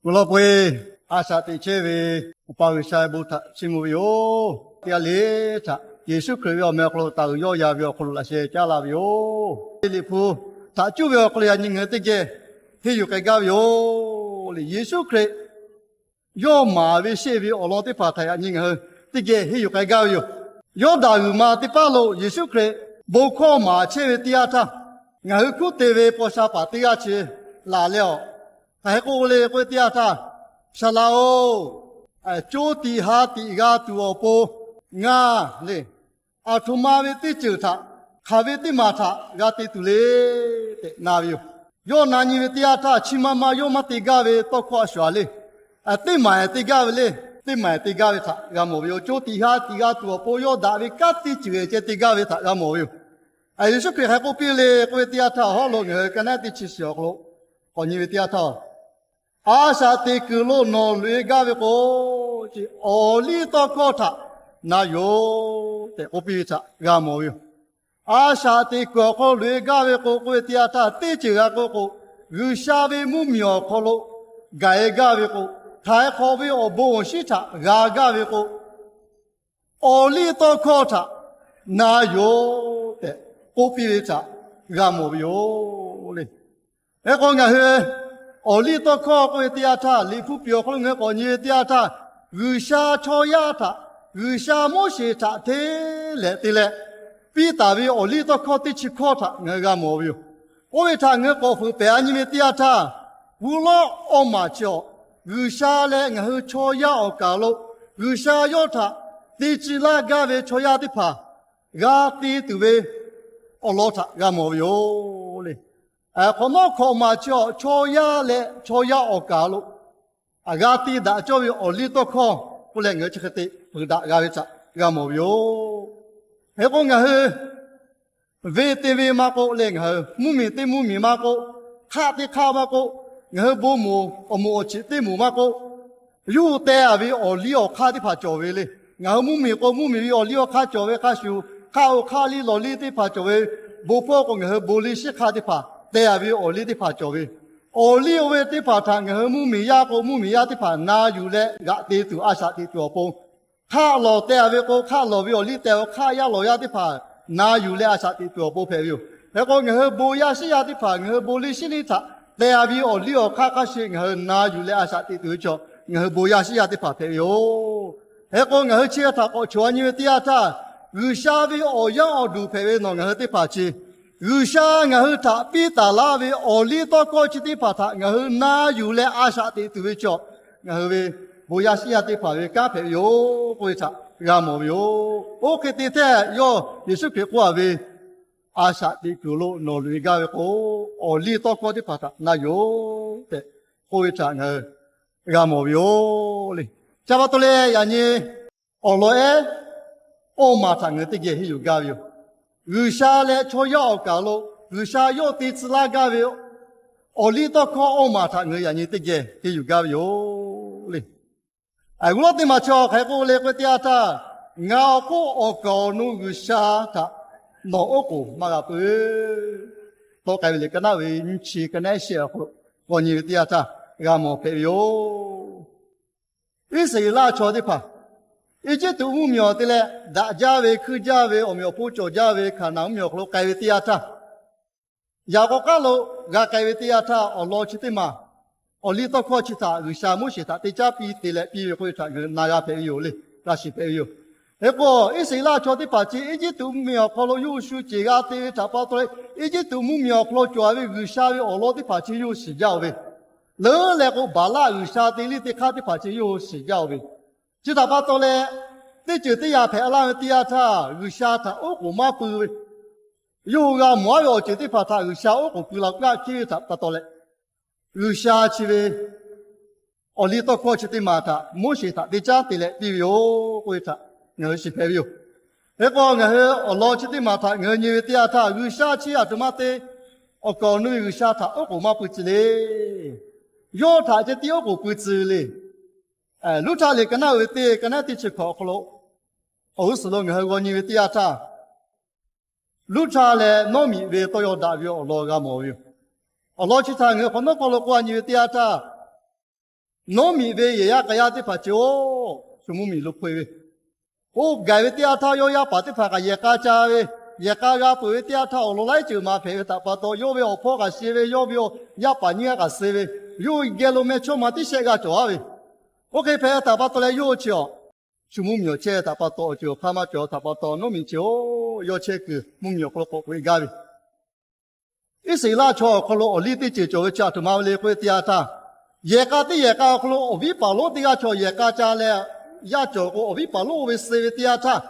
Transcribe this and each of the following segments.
Guˬ law peuˬ-eˬ, a shaꞈ teꞈ chehˇ ve Awˬ pa G'uiˬsha ve bon htaꞈ chiˇ mvuh ve yoˬ. Teˇ g'aˇ le htaꞈ Yeˍsuˆ Hkriꞈ ve awˬ meh awˬ hk'aw lo taˍ uiˍ yawˇ ya ve awˬ hk'aw lo laꞈ sheh caˉ laˇ ve yoˬ. Liꞈ hpu htaꞈ cuˇ ve awˬ hk'aw lo yaꞈ nyi ngaˬ hui teˇ geh henˇ yuˬ k'ai gaˇ ve yoˬ. Liꞈ Yeˍsuˆ Hkriꞈ yawˇ maˍ ve sheˆ ve awˬ lawn teˇ hpaˍ htaꞈ yaꞈ nyi ngaˬ hui teˇ geh henˇ yuˬ k'ai gaˇ ve yoˬ. Yawˇ daꞈ g'uiˬ ma teˇ paˉ lo Yeˍsuˆ Hkriꞈ bon hkawˇ maˍ chehˇ ve teˇ yanˇ htaˇ, ngaˬ hui hkuˉ te ve paw sha paˍ teˇ g'aˇ chi laˬ leh awˬ hk'aˬ hk'e k'oˆ le k'oˆ ve teˇ yanˇ htaˇ, Saˍ laꞈ-oˬ, co tiꞈ ha tiꞈ g'a tuˬ awˬ pon ngaˬ le, aˬ htoꞈ ma ve teˇ ceuˬ htaꞈ, hk'aˬ ve teˇ maˬ htaꞈ g'a te tuˬ le tehꞈ na ve yoˬ. Yawˇ na nyi ve teˇ yanˇ htaˇ, chi ma ma yawˇ maˇ te gaˇ ve tawˇ hkawˇ a shuˍ a le. Teˇ maˬ te gaˇ ve le. Teˇ maˬ te gaˇ ve htaꞈ g'a mawˬ ve yoˬ. Co tiꞈ ha tiꞈ g'a tuˬ awˬ pon yawˇ daꞈ ve kanˉ teˇ ceuˬ ceh te gaˇ ve htaꞈ g'a mawˬ ve yoˬ. Yeˍsuˆ Hkriꞈ hk'aˬ hk'e k'oˆ piˇ le k'oˆ ve teˇ yanˇ htaˇ, awˬ hawˉ lo ngaˬ hui ka naˉ teˇ chi shiˍ awˬ hk'aw lo k'awꞈ nyi ve teˇ yanˇ htaˇ, a shaꞈ teꞈ kuiˬ lo nawˬ loꞈ-e gaˇ ve k'o, awˬ liˇ tawˇ hkawˇ htaꞈ na yoˬ tehꞈ k'oˆ piˇ ve htaꞈ g'a mawˬ ve yoˬ. A shaꞈ teꞈ kuiˬ awˬ hk'aw lo loꞈ-e gaˇ ve k'o k'oˆ ve teˇ yanˇ htaˇ, teˇ ceuˬ g'a k'oˆ k'o, G'uiˬsha ve mvuhˇmiˬ awˬ hk'aw lo gaˬ-e gaˇ ve k'o, htaiˍ hk'awꞈ ve awˬ bon awˬ shinˉ htaꞈ g'a gaˇ ve k'o, awˬ liˇ tawˇ hkawˇ htaꞈ na yoˬ tehꞈ k'oˆ piˇ ve htaꞈ g'a mawˬ ve yoˬ le. Hk'e k'o ngaˬ hui awˬ liˇ tawˇ hkawˇ k'oˆ ve teˇ yanˇ htaˇ, Liꞈ hpu piˍ awˬ hk'aw lo ngaˬ hui k'awꞈ nyi ve teˇ yanˇ htaˇ, G'uiˬsha chaw yaˇ htaꞈ, G'uiˬsha Moˉseˍ htaꞈ hteˇ lehꞈ te leh piˇ taˍ ve awˬ liˇ tawˇ hkawˇ teˇ chi hkawˇ htaꞈ ngaˬ hui g'a mawˬ ve yoˬ. Oˇ ve htaꞈ ngaˬ hui k'awꞈ fuiˍ pehˍ a nyi ve teˇ yanˇ htaˇ, gu lawˉ awˇ maˬ chi awˬ, G'uiˬsha leh ngaˬ hui chaw yaˇ awˬ kaˍ lo G'uiˬsha yawˇ htaꞈ te ciˇ laˇ gaˇ ve chaw yaˇ teˇ hpaˍ g'a te tuˬ ve awˬ lawn htaꞈ g'a mawˬ ve yoˬ le. Hk'awꞈ nawˉ hkawꞈ maˬ chi awˬ, chaw yaˇ leh chaw yaˇ awˬ kaˍ lo g'a te daꞈ cawˇ ve awˬ liˇ tawˇ hkawˇ k'oˆ leh ngaˬ hui chi hk'e te peuˬ daꞈ g'a ve htaꞈ g'a mawˬ ve yoˬ. Hk'e k'o ngaˬ hui venˇ teˇ venˇ maˇ k'oˆ leh ngaˬ hui mvuhˇmiˬ teˇ mvuhˇmiˬ maˇ k'oˆ, hk'aˆ teˇ hk'aˆ maˇ k'oˆ, ngaˬ hui bon moˍ awˬ moˍ awˬ cheꞈ teˇ moˍ maˇ k'oˆ, yawˇ hui teh-a ve awˬ liˇ awˬ hk'aˇ teˇ hpaˍ cawˬ ve le. Ngaˬ hui mvuhˇmiˬ k'o mvuhˇmiˬ ve awˬ liˇ awˬ hk'aˇ cawˬ ve hk'a shuˍ, hk'aˆ-oˬ hk'aˆ liˇ lawˬ liˇ teˇ hpaˍ cawˬ ve, bon hpawˇ k'o ngaˬ hui bon liˇ shiˉ hk'aˇ teˇ hpaˍ teh-a ve awˬ liˇ teˇ hpaˍ cawˬ ve, awˬ liˇ oˇ ve teˇ hpaˍ htaꞈ ngaˬ hui mvuhˇmiˬ yaˇ k'o mvuhˇmiˬ yaˇ teˇ hpaˍ na yuˬ leh g'aꞈ te tuˬ a shaꞈ teꞈ tuˬ awˬ pon, hk'aˆ lawˬ teh-a ve k'o hk'aˆ lawˬ ve awˬ liˇ teh-a, hk'aˆ yaˇ lawˬ yaˇ teˇ hpaˍ na yuˬ leh a shaꞈ teꞈ tuˬ awˬ pon hpehꞈ ve yoˬ. Hk'e k'o ngaˬ hui bon yaˇ shiˉ yaˇ teˇ hpaˍ ngaˬ hui bon liˇ shiˉ liˇ htaꞈ teh-a ve awˬ liˇ awˬ hk'aˇ hk'a shuˍ ngaˬ hui na yuˬ leh a shaꞈ teꞈ tuˬ ve chaw, ngaˬ hui bon yaˇ shiˉ yaˇ teˇ hpaˍ hpehꞈ ve yoˬ. Hk'e k'o ngaˬ hui chi htaꞈ k'awꞈ choˬ a nyi ve teˇ yanˇ htaˇ, G'uiˬsha ve awˬ yaˇ awˬ duˬ hpehꞈ ve nawˬ ngaˬ hui teˇ hpaˍ chi, G'uiˬsha ngaˬ hui htaꞈ piˇ taˍ laˇ ve awˬ liˇ tawˇ hkawˇ chi teˇ hpaˍ htaꞈ ngaˬ hui na yuˬ leh a shaꞈ teꞈ tuˬ ve chaw, ngaˬ hui ve bon yaˇ shiˉ yaˇ teˇ hpaˍ ve kanˉ hpehꞈ ve yoˬ k'oˆ ve htaꞈ g'a mawˬ ve yoˬ. Oˇ hk'e te hteˇ yawˇ Yeˍsuˆ Hkriꞈ k'oˆ-a ve, a shaꞈ teꞈ kuiˬ lo nawˬ loꞈ-e gaˇ ve k'o, awˬ liˇ tawˇ hkawˇ teˇ hpaˍ htaꞈ na yoˬ tehꞈ k'oˆ ve htaꞈ ngaˬ hui g'a mawˬ ve yoˬ le. Chi pa taw leh yaꞈ nyi awˬ lawn ehˉ awˇ maˬ htaꞈ ngaˬ hui teˇ geh henˇ yuˬ gaˇ ve yoˬ. G'uiˬsha leh chaw yaˇ awˬ kaˍ lo G'uiˬsha yawˇ te tcuh laˇ gaˇ ve awˬ liˇ tawˇ hkawˇ awˇ maˬ htaꞈ ngaˬ hui yaꞈ nyi teˇ geh henˇ yuˬ gaˇ ve yoˬ le. G'uˇ lawˉ teˇ maˬ chi awˬ hk'aˬ hk'e k'oˆ le k'oˆ ve teˇ yanˇ htaˇ, ngaˬ awˬ hk'oˆ awˬ kaˍ awˬ nu G'uiˬsha htaꞈ nawˬ oˉ k'oˍ maˇ g'a peuˬ. Tawˆ k'ai ve liꞈ ka naˉ ve nyiˇ chi ka naˉ shehˆ awˬ hk'aw lo k'awꞈ nyi ve teˇ yanˇ htaˇ g'a mawˬ hpehꞈ ve yoˬ. Iˉsaˍreˍlaˆ chaw teˇ hpaˍ Eˇjiˇtuꞈ mvuhˇmiˬ awˬ te leh daꞈ jaˇ ve hkuiˇ jaˇ ve awˬ meꞈ awˬ hponˇ cawˬ jaˇ ve Hkaˍnanˍ mvuhˇmiˬ awˬ hk'aw lo k'ai ve teˇ yanˇ htaˇ, yaꞈ k'aw k'aˉ lo g'a k'ai ve teˇ yanˇ htaˇ awˬ lawn chi teˇ maˬ, awˬ liˇ tawˇ hkawˇ chi htaꞈ G'uiˬsha Moˉseˍ htaꞈ te caˉ piˇ te leh piˇ ve k'oˆ ve htaꞈ ngaˬ hui na g'a hpehꞈ ve yoˬ le, g'a shiˍ hpehꞈ ve yoˬ. Hk'e k'o Iˉsaˍreˍlaˆ chaw teˇ hpaˍ chi Eˇjiˇtuꞈ mvuhˇmiˬ awˬ hk'aw lo yawˇ hui shu ceˬ g'a te ve htaꞈ pa taw leh, Eˇjiˇtuꞈ mvuhˇmiˬ awˬ hk'aw lo cawˬ-a ve G'uiˬsha ve awˬ lawn teˇ hpaˍ chi yawˇ hui shiˍ jaˇ-oˬ ve, leuˉ leh k'o Baˍlaˆ g'uiˬsha te liˇ teˇ hk'aˇ teˇ hpaˍ chi yawˇ hui shiˍ jaˇ-oˬ ve, chi htaꞈ pa taw leh, teˇ ceuˬ teˇ yanˇ hpehꞈ laˇ ve teˇ yanˇ htaˇ G'uiˬsha htaꞈ oˉ k'oˍ maˇ pui ve, yawˇ hui g'a mawˬ-a ve awˬ ceuˬ teˇ hpaˍ htaꞈ G'uiˬsha oˉ k'oˍ pui la k'aˆ hkiˉ ve htaꞈ pa taw leh, G'uiˬsha chi ve awˬ liˇ tawˇ hkawˇ chi teˇ maˬ htaꞈ Moˉseˍ htaꞈ te caˉ te leh piˇ ve yoˬ k'oˆ ve htaꞈ ngaˬ hui shiˍ hpehꞈ ve yoˬ. Hk'e k'o ngaˬ hui awˬ lawn chi teˇ maˬ htaꞈ ngaˬ hui nyi ve teˇ yanˇ htaˇ G'uiˬsha chi aˬ htoꞈ ma te, awˬ kaˍ awˬ nu ve G'uiˬsha htaꞈ oˉ k'oˍ maˇ pui tcuh le. Yawˇ htaꞈ ceh tiˉ oˉ k'oˍ pui tcuh le. Luˉ htaˇ liꞈ ka naˉ uiˍ ve teˇ ka naˉ teˇ chi hkawꞈ awˬ hk'aw lo awˬ g'uˇ suhˍ lo ngaˬ hui g'aw nyi ve teˇ yanˇ htaˇ, Luˉ htaˇ leh Nawˇmiꞈ ve tawˇ yaw daꞈ ve awˬ lawn g'a mawˬ ve yoˬ. Awˬ lawn chi htaꞈ ngaˬ hui hk'awꞈ nawˉ hk'aw lo k'oˆ a nyi ve teˇ yanˇ htaˇ, Nawˉ miꞈ ve yehˬ yaˇ k'a yaˇ teˇ hpaˍ ceh-oˬ, shu mvuhˇ miˬ lo hpoˆ-e ve, oˇ gaˬ ve teˇ yanˇ htaˇ yawˇ yaˇ paˍ teˇ hpaˍ kaꞈ yehˬ k'a ca ve, yehˬ k'a g'a peuˬ ve teˇ yanˇ htaˇ awˬ lawn laiˉ ceuˬ maˍ hpehꞈ ve htaꞈ pa taw, yawˇ ve awˬ hpawˇ kaꞈ shiˍ ve, yawˇ ve yaˇ paˍ nyiˇ g'aˇ kaꞈ suh ve, yawˇ geh lo meh chawˇ ma tiˉ shehˆ g'aˇ cawˬ-a ve, oˇ hk'e hpehꞈ ve htaꞈ pa taw leh yawˇ chi a shu mvuhˇ miˬ awˬ chehˇ ve htaꞈ pa taw awˬ ceuˬ awˬ hk'aˇ maˇ cawˬ htaꞈ pa taw, nawˉ miꞈ ceh-oˬ, yawˇ chehˇ kuiˬ mvuhˇ miˬ awˬ hk'aw lo k'awꞈ k'oꞈ-e gaˇ ve, Iˉsaˍreˍlaˆ chaw awˬ hk'aw lo awˬ liˇ teˇ ceuˬ cawˬ ve chi a htoꞈ ma ve le k'oˆ ve teˇ yanˇ htaˇ, yehˬ k'a teˇ yehˬ k'a awˬ hk'aw lo awˬ viˉ paˍ lonˉ teˇ g'aˇ chaw yehˬ k'a ca leh yaˇ cawˬ k'o, awˬ viˉ paˍ lonˉ oˇ ve suh ve teˇ yanˇ htaˇ,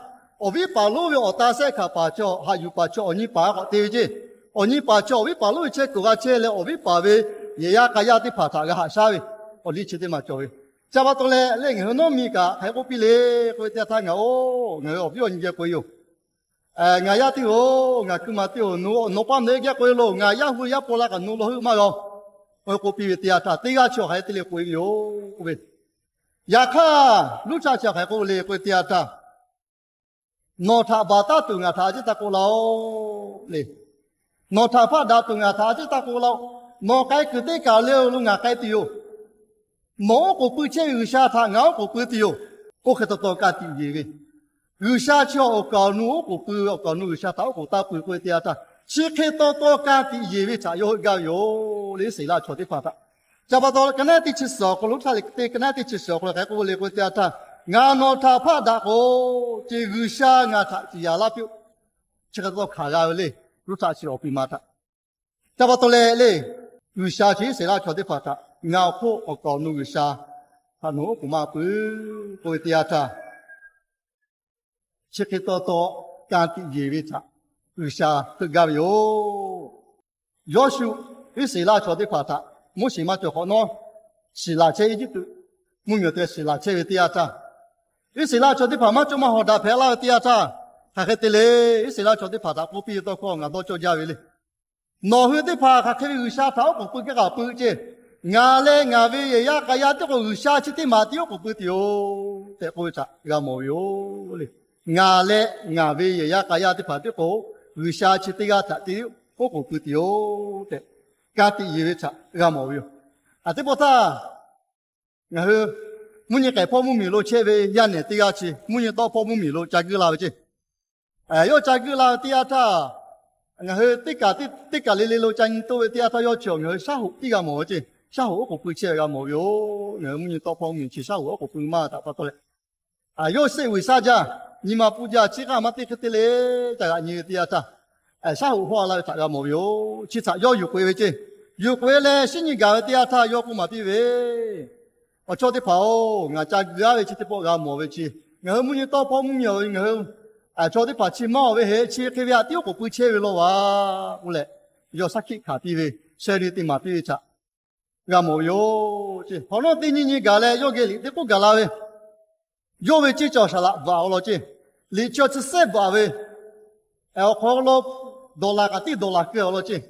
awˬ viˉ paˍ lonˉ ve awˬ ta sehˆ hkanˍ paˍ chaw, haꞈ yuˬ paˍ chaw awˬ nyi paˍ k'awꞈ te ve ceˇ. Awˬ nyi paˍ chaw awˬ viˉ paˍ lonˉ ve chehˇ kuiˬ g'a chehˇ leh, awˬ viˉ paˍ ve yehˬ yaˇ k'a yaˇ teˇ hpaˍ htaꞈ g'a haꞈ shaˉ ve awˬ liˇ chi teˇ maˬ cawˬ ve. Chi pa taw leh lehˬ, ngaˬ hui nawˉ miˬ kaꞈ hk'aˬ hk'e k'oˆ piˇ le k'oˆ ve teˇ yanˇ htaˇ, ngaˬ oˬ, ngaˬ hui awˬ viˉ awˬ nyi geh k'oꞈ-e yoˬ. Ngaˬ yaˇ teˇ oˬ, ngaˬ kuiˬ maˬ teˇ oˬ, nawˬ pa mvuhˇ naw geh k'oꞈ-e loˬ, ngaˬ yaˇ hu yaˇ paw la kaꞈ nawˬ law heuˆ maˇ g'a-oˬ, k'oˆ piˇ ve teˇ yanˇ htaˇ, teˇ g'aˇ chi awˬ hk'aˬ hk'e te leh k'oꞈ-e ve yoˬ k'oˆ ve. Yaꞈ hk'aˇ, Ruˇhtaˆ chi awˬ hk'aˬ hk'e k'oˆ le k'oˆ ve teˇ yanˇ htaˇ, Nawˬ htaꞈ baˬ taˉ tuˬ ngaˬ htaꞈ a ciˉ taˇ k'oˆ laˇ-oˆ le. Nawˬ htaꞈ hpaˆ daꞈ tuˬ ngaˬ htaꞈ a ciˉ taˇ k'oˆ laˇ-oˆ. Nawˬ k'ai kuiˬ teˇ kaˬ le lo ngaˬ k'ai tuˬ yoˬ. Nawˬ oˉ k'oˍ pui chehˇ ve G'uiˬsha htaꞈ ngaˬ oˉ k'oˍ pui tuˬ yoˬ. Oˇ hk'e taw taw ka tiꞈ yeˬ ve, G'uiˬsha chi awˬ kaˍ awˬ nu oˉ k'oˍ pui ve, awˬ kaˍ awˬ nu G'uiˬsha htaꞈ oˉ k'oˍ taˇ pui k'oˆ ve teˇ yanˇ htaˇ, chi hk'e taw taw ka tiꞈ yeˬ ve htaꞈ yawˇ heuˆ gaˇ ve yoˬ le, Iˉsaˍreˍlaˆ chaw teˇ hpaˍ htaꞈ. Ca pa taw, ka naˉ teˇ chi suhˍ awˬ hk'aw lo, Ruˇhtaˆ liꞈ teˇ ka naˉ teˇ chi suhˍ awˬ hk'aw lo hk'aˬ hk'e k'oˆ le k'oˆ ve teˇ yanˇ htaˇ, Ngaˬ nawˬ htaꞈ hpaˆ daꞈ k'o, ce G'uiˬsha ngaˬ htaꞈ ciˍ yanˍ laˇ piˇ-oˆ. Chi hk'e taw hkanˍ g'a ve le, Ruˇhtaˆ chi awˬ piˍ ma htaꞈ. Ca pa taw leh le, G'uiˬsha chi Iˉsaˍreˍlaˆ chaw teˇ hpaˍ htaꞈ ngaˬ awˬ hk'oˆ awˬ kaˍ awˬ nu G'uiˬsha htaꞈ nawˬ oˉ k'oˍ maˇ pui k'oˆ ve teˇ yanˇ htaˇ, chi hk'e taw taw ka tiꞈ yeˬ ve htaꞈ G'uiˬsha heuˆ gaˇ ve yoˬ. Yawˇshuˆ Iˉsaˍreˍlaˆ chaw teˇ hpaˍ htaꞈ Moˉseˍ maˇ cawˬ hk'awꞈ nawˉ, shiˍ laˬ chehˇ, Eˇjiˇtuꞈ mvuhˇmiˬ awˬ te shiˍ laˬ chehˇ ve teˇ yanˇ htaˇ, Iˉsaˍreˍlaˆ chaw teˇ hpaˍ maˇ cawˇ maˇ hawˍ daꞈ hpehꞈ laˇ ve teˇ yanˇ htaˇ, hk'aˬ hk'e te le, Iˉsaˍreˍlaˆ chaw teˇ hpaˍ htaꞈ k'oˆ piˇ ve tawˇ hkawˇ ngaˬ dawˇ cawˇ jaˇ ve le. Nawˬ hui teˇ hpaˍ hk'aˬ hk'e ve G'uiˬsha htaꞈ oˉ k'oˍ pui gaˇ kaꞈ pui ceˇ. Ngaˬ leh ngaˬ ve yehˬ yaˇ k'a yaˇ tiˉ k'o, G'uiˬsha chi teˇ maˬ tiˉ oˉ k'oˍ pui tuˬ yoˬ tehꞈ k'oˆ ve htaꞈ g'a mawˬ ve yoˬ le. Ngaˬ leh ngaˬ ve yehˬ yaˇ k'a yaˇ teˇ hpaˍ tiˉ k'o, G'uiˬsha chi teˇ g'aˇ htaꞈ tiˉ oˉ k'oˍ pui tuˬ yoˬ tehꞈ, ka tiꞈ yeˬ ve htaꞈ g'a mawˬ ve yoˬ. Aˬ, teˇ pawˆ htaˇ, ngaˬ hui mvuhˇ nyi k'ehˬ hpawˇ mvuhˇmiˬ lo chehˇ ve yaˇ nehˬ teˇ g'aˇ chi mvuhˇ nyi tawˆ hpawˇ mvuhˇmiˬ lo ca guiˇ la ve ceˇ. Yawˇ ca guiˇ la ve teˇ yanˇ htaˇ, ngaˬ hui teˇ kaˬ teˇ kaˬ le le lo ca nyi toˆ ve teˇ yanˇ htaˇ, yawˇ chi ngaˬ hui shaˉ hoꞈ tiˉ g'a mawˬ ve ceˇ. Shaˉ hoꞈ oˉ k'oˍ pui chehˇ ve g'a mawˬ ve yoˬ. Ngaˬ hui mvuhˇ nyi tawˆ hpawˇ mvuhˇmiˬ chi shaˉ hoꞈ oˉ k'oˍ pui maˇ htaꞈ pa taw leh, yawˇ sheˆ vuiˬ shaˉ jaˇ, nyi ma pfuhˇ jaˇ, chi hk'aˇ maˇ teˇ hk'e te le, ca g'aꞈ nyi ve teˇ yanˇ htaˇ, shaˉ hoꞈ hawˇ la ve htaꞈ g'a mawˬ ve yoˬ. Chi htaꞈ yawˇ yuˬ k'oꞈ-e ve ceˇ. Yuˬ k'oꞈ-e leh shinˉ nyi gaˬ ve teˇ yanˇ htaˇ yawˇ k'oˆ maˍ piˇ ve, Awˬ chawˇ teˇ hpaˍ-oˬ, ngaˬ ca guiˇ-a ve chi teˇ pawˆ g'a mawˬ ve chi, ngaˬ hui mvuhˇ nyi tawˆ hpawˇ mvuhˇmiˬ ngaˬ hui chaw teˇ hpaˍ chi maˇ awˬ ve heˆ, chi hk'e ve htaꞈ tiˉ oˉ k'oˍ pui chehˇ ve law vaˬ k'oˆ leh, yawˇ shaˉ hkiˆ hkanˍ piˇ ve, sheh nyi teˇ maˍ piˇ ve htaꞈ g'a mawˬ ve yoˬ ceˇ. Hk'awꞈ nawˉ teˇ nyiˇ nyi gaˬ leh yawˇ geh liꞈ teˇ k'oˆ gaˬ la ve, yawˇ ve ceˇ cawˬ saˍ laꞈ bvuhꞈ-a law ceˇ. Liꞈ chi awˬ chi sehˉ bvuhꞈ-a ve, awˬ hk'aw lo dawˬ laˬ kaꞈ tiˉ dawˬ laˬ keu-a law ceˇ.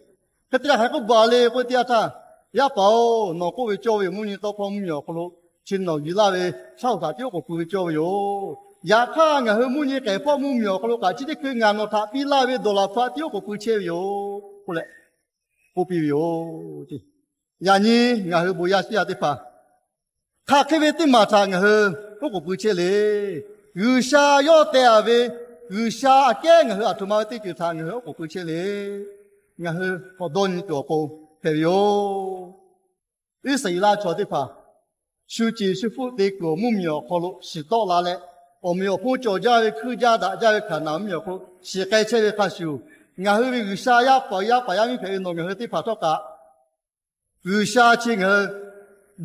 Hk'e te leh hk'aˬ hk'e k'oˆ bvuhꞈ-a le k'oˆ ve teˇ yanˇ htaˇ, Yaˇ paˍ-oˬ, nawˬ k'oˆ ve cawˇ ve mvuhˇ nyi tawˆ hpawˇ mvuhˇmiˬ awˬ hk'aw lo chi nawˬ yuˬ laˇ ve shaˉ hoꞈ htaꞈ tiˉ oˉ k'oˍ pui ve cawˇ ve yoˬ. Yaꞈ hk'aˇ, ngaˬ hui mvuhˇ nyi k'ehˬ hpawˇ mvuhˇmiˬ awˬ hk'aw lo kaꞈ chi teˇ hkui ngaˬ nawˬ htaꞈ piˇ laˇ ve dawˬ laˬ hpu htaꞈ tiˉ oˉ k'oˍ pui chehˇ ve yoˬ k'oˆ leh k'oˆ piˇ ve yoˬ. Yaꞈ nyi ngaˬ hui bon yaˇ shiˉ yaˇ teˇ hpaˍ, hk'aˬ hk'e ve teˇ maˬ htaꞈ ngaˬ hui oˉ k'oˍ pui chehˇ le. G'uiˬsha yawˇ teh-a ve, G'uiˬsha aꞈ kehˉ ngaˬ hui aˬ htoꞈ ma ve teˇ ceuˬ htaꞈ ngaˬ hui oˉ k'oˍ pui chehˇ le. Ngaˬ hui k'awꞈ dawˇ nyi tuˬ awˬ pon hpehꞈ ve yoˬ. Iˉsaˍreˍlaˆ chaw teˇ hpaˍ shu ceˬ shu hpfuhˆ te kuiˬ awˬ mvuhˇmiˬ awˬ hk'aw lo shiˍ tawˆ la leh, awˬ meꞈ awˬ hponˇ cawˬ jaˇ ve hkuiˇ jaˇ daꞈ jaˇ ve Hkaˍnanˍ mvuhˇmiˬ awˬ hk'aw lo shiˍ k'ai chehˇ ve hk'a shuˍ, ngaˬ hui ve G'uiˬsha yaˇ paˍ yaˇ paˍ yaˇ miˇ hpehꞈ ve nawˬ ngaˬ hui teˇ hpaˍ htawˇ kaꞈ, G'uiˬsha chi ngaˬ hui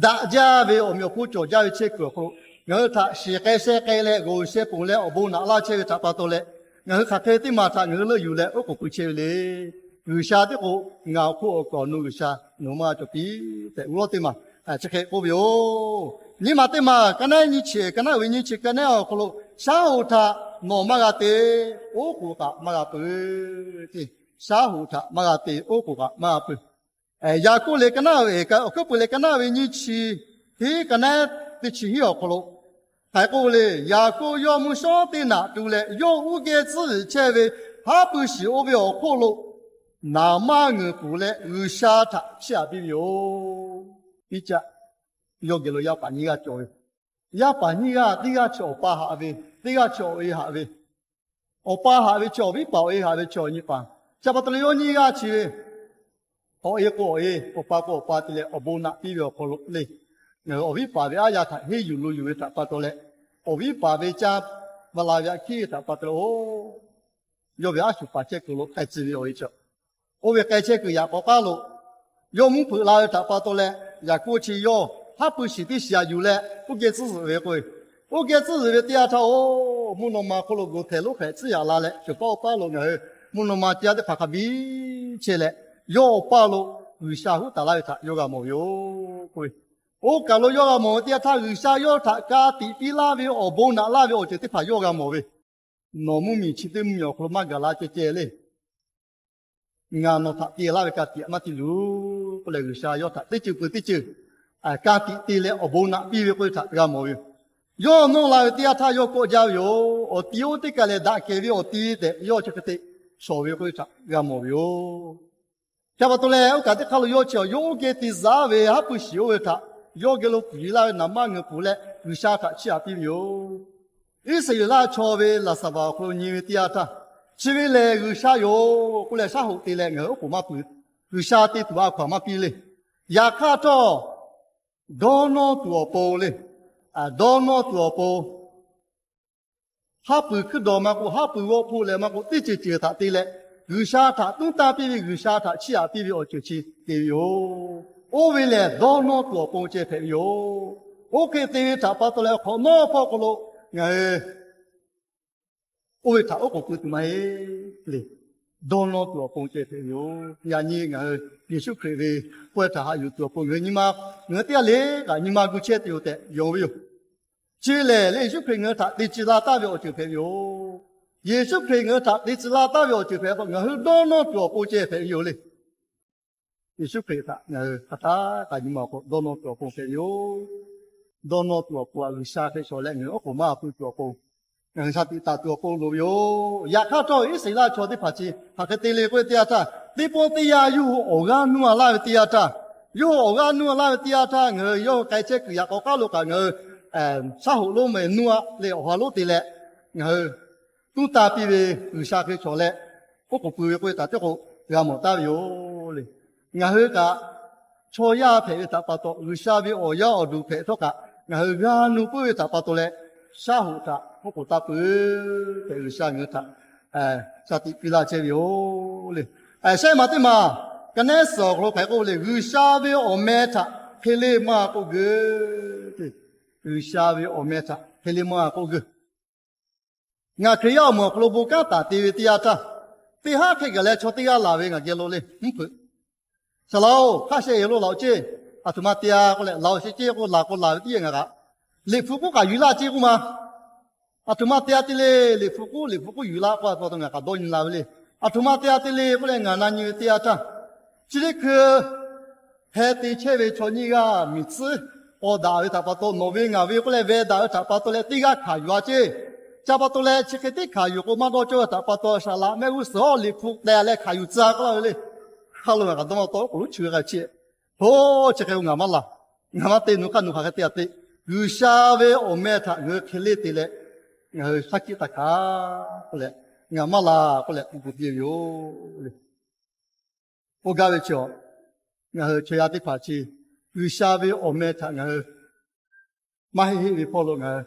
daꞈ jaˇ ve awˬ meꞈ awˬ hponˇ cawˬ jaˇ ve chehˇ kuiˬ awˬ hk'aw lo ngaˬ hui htaꞈ shiˍ k'ai sheh k'ai leh g'awˬ sheh ponˬ leh awˬ bon naꞈ laˇ chehˇ ve htaꞈ pa taw leh, ngaˬ hui hk'aˬ hk'e ve teˇ maˬ htaꞈ ngaˬ hui leuˆ yuˬ leh oˉ k'oˍ pui chehˇ ve le. G'uiˬsha tiˉ k'o, ngaˬ awˬ hk'oˆ awˬ kaˍ awˬ nu G'uiˬsha nawˬ maˇ cawˬ piˇ tehꞈ g'uˇ lawˉ teˇ maˬ chi hk'e k'oˆ ve yoˬ. Nyiˇ maˬ teˇ maˬ ka naˉ nyiˇ chi, ka naˉ uiˍ ve nyiˇ chi ka naˉ awˬ hk'aw lo, shaˉ hoꞈ htaꞈ nawˬ maˇ g'a te, oˉ k'oˍ kaꞈ maˇ g'a pui. Shaˉ hoꞈ htaꞈ maˇ g'a te, oˉ k'oˍ kaꞈ maˇ g'a pui. Yaˍkoˆ lehˬ ka naˉ ve, awˬ hkuiˉ puiˍ lehˬ ka naˉ ve nyiˇ chi hiˉ ka naˉ teˇ chi hiˉ awˬ hk'aw lo hk'aˬ hk'e k'oˆ ve le, Yaˍkoˆ yawˇ mvuhˇ shawˉ teˇ naꞈ tu leh, yawˇ uˉ geh tcuhˉ yiˍ chehˇ ve haˉ pui shiˍ oˇ ve awˬ hk'oˆ lo naˍ maˇ ngeuˍ pfuhˍ leh G'uiˬsha htaꞈ chiˇ aꞈ piˇ ve yoˬ. Piˇ caˆ Yawˇ geh lo yaˇ paˍ nyiˇ g'aˇ cawˬ ve. Yaˇ paˍ nyiˇ g'aˇ, teˇ g'aˇ chi awˬ pa haꞈ ve, teˇ g'aˇ chi awˬ e haꞈ ve. Awˬ pa haꞈ ve chi awˬ viˉ paˍ, awˬ e haꞈ ve chi awˬ nyi paˍ. Chi pa taw leh yawˇ nyiˇ g'aˇ chi ve, awˬ e k'o awˬ e, awˬ pa k'o awˬ pa te leh awˬ bon naꞈ piˇ ve awˬ hk'aw lo le, ngaˬ hui awˬ viˉ paˍ ve aˉ yaˇ htaꞈ henˇ yuˬ lo yuˬ ve htaꞈ pa taw leh, awˬ viˉ paˍ ve caˇ va la ve aꞈ hkiˉ ve htaꞈ pa taw leh, o, yawˇ ve aˉ shuˍ paˍ chehˇ kuiˬ lo k'ai tcuh ve awˬ e chi oˇ ve k'ai chehˇ kuiˬ yaꞈ k'aw k'aˉ lo yawˇ mvuhˇ hpeuꞈ la ve htaꞈ pa taw leh, Yaˍkoˆ chi yawˇ haˉ pui shiˍ teˇ shiˍ aꞈ yuˬ leh uˉ geh tcuhˉ zuhꞈ ve k'o, uˉ geh tcuhˉ zuhꞈ ve teˇ yanˇ htaˇ, o, mvuhˇ naw ma hk'oˆ lo g'oˬ htehˍ lonˉ hpehꞈ tcuhˉ yaꞈ la leh, shuˍ paˉ oˇ paˉ lo ngaˬ hui mvuhˇ naw ma teˇ yanˇ teˇ hpaˍ hk'a biˇ chehˇ leh, yawˇ awˬ pa lo G'uiˬsha huˉ taˍ laˇ ve htaꞈ yawˇ g'a mawˬ ve yoˬ k'oˆ ve. Oˇ kaˬ lo yawˇ g'a mawˬ ve teˇ yanˇ htaˇ, G'uiˬsha yawˇ htaꞈ ka tiꞈ piˇ laˇ ve, awˬ bon naꞈ laˇ ve awˬ ceuˬ teˇ hpaˍ yawˇ g'a mawˬ ve. Nawˬ mvuhˇmiˬ chi teˇ mvuhˇmiˬ awˬ hk'aw lo maˇ gaˬ la ceh ceh le. Ngaˬ nawˬ htaꞈ te laˇ ve ka tiꞈ aꞈ maˇ te luˬ k'oˆ leh, G'uiˬsha yawˇ htaꞈ teˇ ceuˬ peuˬ teˇ ceuˬ ka tiꞈ te leh awˬ bon naꞈ piˇ ve k'oˆ ve htaꞈ g'a mawˬ ve yoˬ. Yawˇ nawˇ la ve teˇ yanˇ htaˇ yawˇ kawˆ jaˇ ve yoˬ. Awˬ ti oˇ teˇ kaˬ lehˬ daꞈ kehˬ ve awˬ ti tehꞈ yawˇ chi hk'e te shawˍ ve k'oˆ ve htaꞈ g'a mawˬ ve yoˬ. Chi pa taw leh, oˇ kaˬ teˇ hk'aˇ lo yawˇ chi awˬ yawˇ oˇ geh te zaˉ ve haˉ pui shiˍ oˇ ve htaꞈ yawˇ geh lo puiˍ laˇ ve naˍ manˇ ngeuˍ pfuhˍ leh G'uiˬsha htaꞈ chiˇ aꞈ piˇ ve yoˬ. Iˉsaˍreˍlaˆ chaw ve laˍsaˍvaˍ awˬ hk'aw lo nyi ve teˇ yanˇ htaˇ, chi ve lehˬ G'uiˬsha yoˬ k'oˆ leh shaˉ hoꞈ te leh ngaˬ hui oˉ k'oˍ maˇ pui. G'uiˬsha te tuˬ a hkaw anˬ maˇ piˇ le. Yaꞈ hk'aˇ htawˇ, dawˇ nawˇ tuˬ awˬ pon le. Dawˇ nawˇ tuˬ awˬ pon haˉ pui hkuiˉ dawˬ maˇ k'oˆ, haˉ pui g'awˆ hpoˆ leh maˇ k'oˆ, teˇ ceuˬ ceuˬ htaꞈ te leh G'uiˬsha htaꞈ tuˉ tanˇ piˇ ve, G'uiˬsha htaꞈ chiˇ aꞈ piˇ ve awˬ ceuˬ chi te ve yoˬ. Oˇ ve lehˬ dawˇ nawˇ tuˬ awˬ pon ceh hpehꞈ ve yoˬ. Oˇ hk'e te ve htaꞈ pa taw leh awˬ hk'awꞈ nawˉ hpawˇ hk'aw lo ngaˬ hui oˇ ve htaꞈ oˉ k'oˍ pui tuˬ maˇ heˆ le. Dawˇ nawˇ tuˬ awˬ pon ceh hpehꞈ ve yoˬ. Yaꞈ nyi ngaˬ hui Yeˍsuˆ Hkriꞈ ve pawehˇ htaꞈ haꞈ yuˬ tuˬ awˬ pon ngaˬ hui nyi ma, ngaˬ hui teˇ g'aˇ le kaꞈ nyi ma gu chehˇ tuˬ yoˬ tehꞈ yonˍ ve yoˬ. Chi lehˬ le, Yeˍsuˆ Hkriꞈ ngaˬ hui htaꞈ te tcuh la taˍ ve awˬ ceuˬ hpehꞈ ve yoˬ. Yeˍsuˆ Hkriꞈ ngaˬ hui htaꞈ te tcuh la taˍ ve awˬ ceuˬ hpehꞈ pa taw, ngaˬ hui dawˇ nawˇ tuˬ awˬ pon ceh hpehꞈ ve yoˬ le. Yeˍsuˆ Hkriꞈ htaꞈ ngaˬ hui hk'aˬ htaˇ kaꞈ nyi ma awˬ hk'aw dawˇ nawˇ tuˬ awˬ pon hpehꞈ ve yoˬ. Dawˇ nawˇ tuˬ awˬ pon G'uiˬsha hk'e shawˍ leh ngaˬ hui oˉ k'oˍ maˇ pui tuˬ awˬ pon, ngaˬ hui shaˍ tiꞈ taˍ tuˬ awˬ pon loˍ ve yoˬ. Yaꞈ hk'aˇ htawˇ, Iˉsaˍreˍlaˆ chaw teˇ hpaˍ chi hk'aˬ hk'e te le k'oˆ ve teˇ yanˇ htaˇ, teˇ pawˆ teˇ yanˇ yawˇ hui awˬ g'aˇ nuˇ a laˇ ve teˇ yanˇ htaˇ, yawˇ hui awˬ g'aˇ nuˇ a laˇ ve teˇ yanˇ htaˇ ngaˬ hui yawˇ hui k'ai chehˇ kuiˬ yaꞈ k'aw k'aˉ lo kaꞈ ngaˬ hui shaˉ hoꞈ lonˉ meh nuˇ a leh awˬ ha lonˉ te leh ngaˬ hui tuˉ tanˇ piˇ ve G'uiˬsha hk'e shawˍ leh oˉ k'oˍ pui ve k'oˆ ve htaꞈ teˇ k'o g'a mawˬ taˍ ve yoˬ le. Ngaˬ hui kaꞈ chaw yaˇ hpehꞈ ve htaꞈ pa taw, G'uiˬsha ve awˬ yaˇ awˬ duˬ hpehꞈ htawˇ kaꞈ ngaˬ hui g'a nuˇ puiˉ ve htaꞈ pa taw leh, shaˉ hoꞈ htaꞈ oˉ k'oˍ taˇ pui tehꞈ G'uiˬsha ngaˬ hui htaꞈ shaˍ tiꞈ piˇ laˇ chehˇ ve yoˬ le. Shehˆ maˬ teˇ maˬ ka nehˉ suhˍ awˬ hk'aw lo hk'aˬ hk'e k'oˆ ve le, G'uiˬsha ve awˬ meh htaꞈ hk'e le maˇ k'oˆ geuˬ. G'uiˬsha ve awˬ meh htaꞈ hk'e le maˇ k'oˆ geuˬ. Ngaˬ Hkriꞈ yaˇ awˬ moˍ awˬ hk'aw lo bon kanˉ taˍ te ve teˇ yanˇ htaˇ, teˇ haˉ hk'e gaˬ leh chaw teˇ g'aˇ laˬ ve ngaˬ geh lo le mvuhˇ hpeuꞈ, Saˍ laꞈ-oˬ, hk'aˇ sheh yehˬ lo laˬ-oˬ ceˇ. Aˬ htoꞈ ma te-a k'oˆ leh, laˬ-oˬ sheh ceˇ k'oˆ laˬ k'o laˬ ve teˇ yehˬ ngaˬ kaꞈ, Liꞈ hpu k'oˆ kaꞈ yuˬ laˇ ceˇ k'oˆ ma. Aˬ htoꞈ ma te-a te le, Liꞈ hpu k'oˆ Liꞈ hpu k'oˆ yuˬ laˇ k'oˆ a pa taw ngaˬ kaꞈ dawˇ nyi la ve le. Aˬ htoꞈ ma te-a te le k'oˆ leh ngaˬ na nyi ve teˇ yanˇ htaˇ, chi teˇ hkui heh te chehˇ ve chaw nyiˇ g'aˇ miˬ tcuhˉ k'awꞈ daꞈ ve htaꞈ pa taw, nawˬ ve ngaˬ ve k'oˆ leh veh daꞈ ve htaꞈ pa taw leh teˇ g'aˇ hkanˍ yuˬ-a ceˇ. Chi pa taw leh chi hk'e teˇ hkanˍ yuˬ k'o maˇ dawˇ cawˇ ve htaꞈ pa taw, saˍ laꞈ mehˆ g'uˇ suhˍ hawˉ Liꞈ hpu teh leh hkanˍ yuˬ tcuh k'oˆ laˇ ve le. Hk'aˇ lo ngaˬ kaꞈ dawˇ ma taw oˉ k'oˍ lonˉ chi ve k'a cheˇ. Hto, chi hk'e k'o ngaˬ maˇ laˬ. Ngaˬ maˇ te, nawˬ hk'aˇ nawˬ hk'aˬ hk'e te-a te. G'uiˬsha ve awˬ meh htaꞈ ngaˬ hui hk'e le te leh, ngaˬ hui shaˉ hkiˆ taˇ hkanˍ k'oˆ leh, ngaˬ maˇ laˬ k'oˆ leh k'oˆ piˇ ve yoˬ le. K'oˆ gaˇ ve chi, ngaˬ hui chaw yaˇ teˇ hpaˍ chi G'uiˬsha ve awˬ meh htaꞈ ngaˬ hui maˇ heˆ heˆ ve hpawˇ lo ngaˬ hui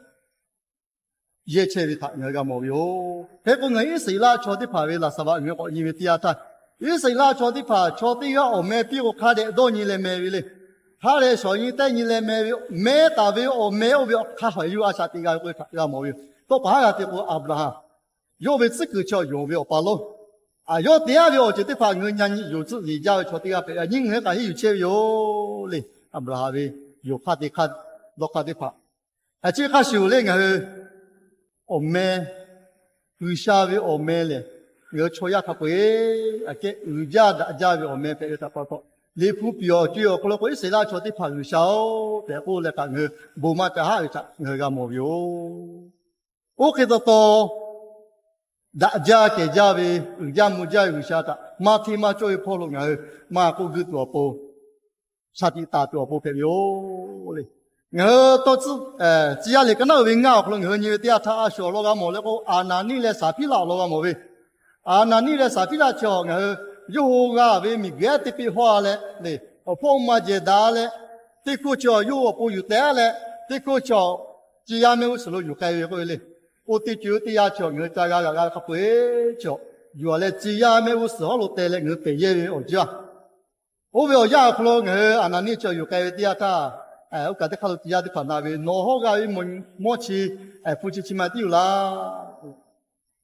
yehˇ chehˇ ve htaꞈ ngaˬ hui g'a mawˬ ve yoˬ. Hk'e k'o ngaˬ hui Iˉsaˍreˍlaˆ chaw teˇ hpaˍ ve laˍsaˍvaˍ ngaˬ hui k'awꞈ nyi ve teˇ yanˇ htaˇ, Iˉsaˍreˍlaˆ chaw teˇ hpaˍ chaw teˇ g'aˇ awˬ meh piˇ k'o hk'a dehꞈ dawˇ nyi leh meh ve le. Hk'a dehꞈ shawˍ nyi tehˆ nyi leh meh ve, meh taˍ ve awˬ meh oˇ ve hk'a shawˍ yuˬ a shaꞈ teꞈ g'a ve k'oˆ ve htaꞈ g'a mawˬ ve yoˬ. Tawˇ paˍ haˉ g'a te k'o Aˍbraˍhanˍ yawˇ ve tcuhˉ kuiˬ chaw yonˍ ve awˬ pa lonˉ, yawˇ te-a ve awˬ ceuˬ teˇ hpaˍ ngaˬ hui nyi nyi yonˍ tcuhˆ yeˬ jaˇ ve chaw teˇ g'aˇ hpehꞈ ve, nyiˇ ngaˬ hui kaꞈ henˇ yuˬ chehˇ ve yoˬ le. Aˍbraˍhanˍ ve yonˍ hk'aˇ te hk'aˇ dawˇ hk'aˇ teˇ hpaˍ, a chi hk'a shuˍ le ngaˬ hui awˬ meh, G'uiˬsha ve awˬ meh lehˬ, ngaˬ hui chaw yaˇ hk'a peu-eˬ aꞈ kehˉ uiˍ jaˇ daꞈ jaˇ ve awˬ meh hpehꞈ ve htaꞈ pa taw, Liꞈ hpu piˍ awˬ co-e awˬ hk'aw lo k'o Iˉsaˍreˍlaˆ chaw teˇ hpaˍ G'uiˬsha-oˬ tehꞈ k'oˆ leh kaꞈ ngaˬ hui bon maˇ ca haˆ ve htaꞈ ngaˬ hui g'a mawˬ ve yoˬ. Oˇ hk'e taw taw daꞈ jaˇ kehˬ jaˇ ve, uiˍ jaˇ mvuh jaˇ ve G'uiˬsha htaꞈ maˇ hteˇ maˇ cawˇ ve hpawˇ lo ngaˬ hui maˇ k'oˆ guiˇ tuˬ awˬ pon, shaˍ tiꞈ taˍ tuˬ awˬ pon hpehꞈ ve yoˬ le. Ngaˬ hui tawˇ tcuhˉ, tcuh yaˇ liꞈ ka naˉ uiˍ ve ngaˇ awˬ hk'aw lo ngaˬ hui nyi ve teˇ yanˇ htaˇ, a shuˍ awˬ lawn g'a mawˬ leh k'o, Aˍnaˍniˆ leh Saˍhpiˉraˆ awˬ lawn g'a mawˬ ve. Aˍnaˍniˆ leh Saˍhpiˉraˆ chi awˬ ngaˬ hui yawˇ hui g'a ve miˬguiˬ ehˉ teˇ peˆ hawˇ-a leh le, awˬ hpawˇ maˇ jehˬ daꞈ leh, teˇ hkawˇ chi awˬ yawˇ hui awˬ pon yuˬ tehꞈ leh, teˇ hkawˇ chi awˬ tcuh yaˇ mehˆ g'uˇ suhˍ lo yuˬ k'ai ve k'oˆ ve le. Oˇ teˇ ceuˬ teˇ yanˇ chi awˬ ngaˬ hui ca g'a g'aꞈ g'a hk'a peu-eˬ chi awˬ yuˬ-a leh, tcuh yaˇ mehˆ g'uˇ suhˍ hawˉ lo teh leh ngaˬ hui pehˬ yehˇ ve awˬ jaˇ. Oˇ ve awˬ yanˇ awˬ hk'aw lo ngaˬ hui Aˍnaˍniˆ chi awˬ yuˬ k'ai ve teˇ yanˇ htaˇ, oˇ kaꞈ teˇ hk'aˇ lo tcuh yaˇ teˇ hpaˍ na ve, Nawˬ hawˉ g'a ve mawˇ chi, hpu chi chi ma tiˉ yoˬ laˇ.